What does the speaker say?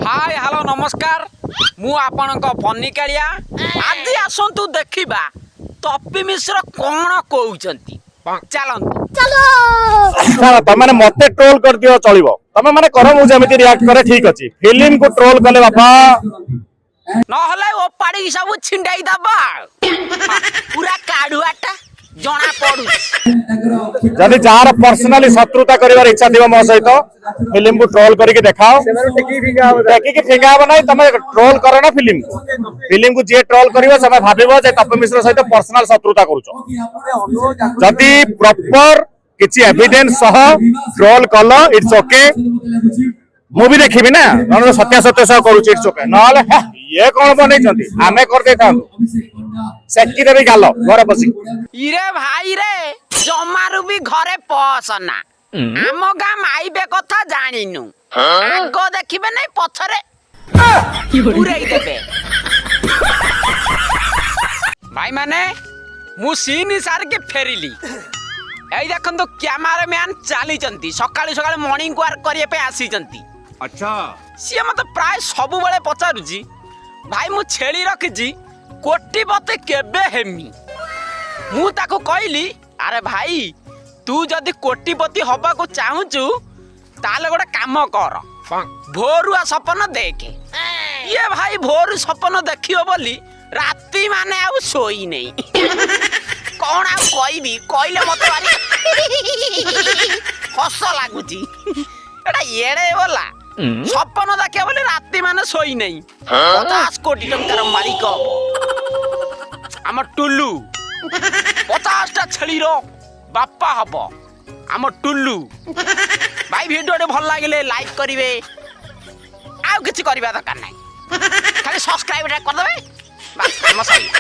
High, hello, ନମସ୍କାର। ମୁଁ ଆପଣଙ୍କ ଫନି କାଳିଆ। ଆଜି ଆସନ୍ତୁ ଦେଖିବା ତପି ମିଶ୍ର କଣ କହୁଛନ୍ତି। ଚାଲନ୍ତୁ। ନା, ତମେ ମତେ ଟ୍ରୋଲ କରିଦିଅ, ଚଳିବ। ତମେ ମାନେ କର, ମୁଁ ଯେମିତି ରିଆକ୍ଟ କରେ ଠିକ ଅଛି। ଫିଲ୍ମ କୁ ଟ୍ରୋଲ କଲେ ବାପା। ନହେଲେ ଓପାଡ଼ିକି ସବୁ ଛିଣ୍ଡାଇ ଦବ ଆଉ। ପୁରା କାଢୁଆଟା ଜଣା ପଡୁଛି। ଯଦି ଯାହାର ପର୍ସନାଲି ଶତ୍ରୁତା କରିବାର ଇଚ୍ଛା ଥିବ ମୋ ସହିତ, ଫିଲ୍ମ କୁ ଟ୍ରୋଲ କରିକି ଦେଖାଅ। ଟେକିକି ଫିଙ୍ଗା ହବ ନାହିଁ। ତମେ ଟ୍ରୋଲ କର ନା ଫିଲ୍ମ କୁ। ଫିଲ୍ମ କୁ ଯିଏ ଟ୍ରୋଲ କରିବ, ସେମାନେ ଭାବିବ ଯେ ତପି ମିଶ୍ର ସହିତ ପର୍ସନାଲ ଶତ୍ରୁତା କରୁଛ। ଯଦି ପ୍ରପର କିଛି ଏଭିଡେନ୍ସ ସହ ଟ୍ରୋଲ କଲ, it's okay. ମୁଁ ବି ଦେଖିବି ନା, ନହେଲେ ସତ୍ୟାସତ୍ୟ ସହ କରୁଛି, it's okay. ନହେଲେ ହେ, ଇଏ କଣ ବନେଇଛନ୍ତି, ଆମେ କରିଦେଇଥାନ୍ତୁ, ସେକି ଦେବି ଗାଲ ଘରେ ବସିକି। ଇରେ ଭାଇ ରେ, ଜମାରୁ ବି ଘରେ ପଶନା। ଆମ ଗାଁ ମାଇବେ କଥା ଜାଣିନୁ। ଆଗ ଦେଖିବେ ନାଇଁ, ପଛରେ ପୁରେଇ ଦେବେ। ଭାଇ ମାନେ, ମୁଁ ସିନ୍ ସାରିକି ଫେରିଲି। ଏଇ ଦେଖନ୍ତୁ, କ୍ୟାମେରା ମ୍ୟାନ ଚାଲିଛନ୍ତି। ସକାଳୁ ସକାଳୁ ମର୍ଣ୍ଣିଂ ୱାର୍କ କରିବା ପାଇଁ ଆସିଛନ୍ତି। ସିଏ ମତେ ପ୍ରାୟ ସବୁବେଳେ ପଚାରୁଛି, "ଭାଇ, ମୁଁ ଛେଳି ରଖିଛି, କୋଟିପତି କେବେ ହେମି?" ମୁଁ ତାକୁ କହିଲି, "ଆରେ ଭାଇ, ତୁ ଯଦି କୋଟିପତି ହବାକୁ ଚାହୁଁଛୁ, ତାହେଲେ ଗୋଟେ କାମ କର, ଭୋରୁଆ ସପନ ଦେଖେ।" ଇଏ ଭାଇ ଭୋରୁ ସପନ ଦେଖିବ ବୋଲି ରାତି ମାନେ ଆଉ ଶୋଇନେଇ। କଣ ଆଉ କହିବି କହିଲେ, ମତେ ଭାରି ହସ ଲାଗୁଛି। ଏଟା ଏଡ଼େ ବୋଲା ସପନ ଦେଖିବ ବୋଲି ରାତି ମାନେ ଶୋଇନେଇ। 50 କୋଟି ଟଙ୍କାର ମାଲିକ ହବ ଆମ ଟୁଲୁ। 50ଟା ଛେଳିର ବାପା ହବ ଆମ ଟୁଲୁ। ଭାଇ, ଭିଡ଼ିଓଟି ଭଲ ଲାଗିଲେ ଲାଇକ୍ କରିବେ। ଆଉ କିଛି କରିବା ଦରକାର ନାହିଁ, ଖାଲି ସବସ୍କ୍ରାଇବଟା କରିଦେବେ, ବାସ୍ କାମ ସରିଲା।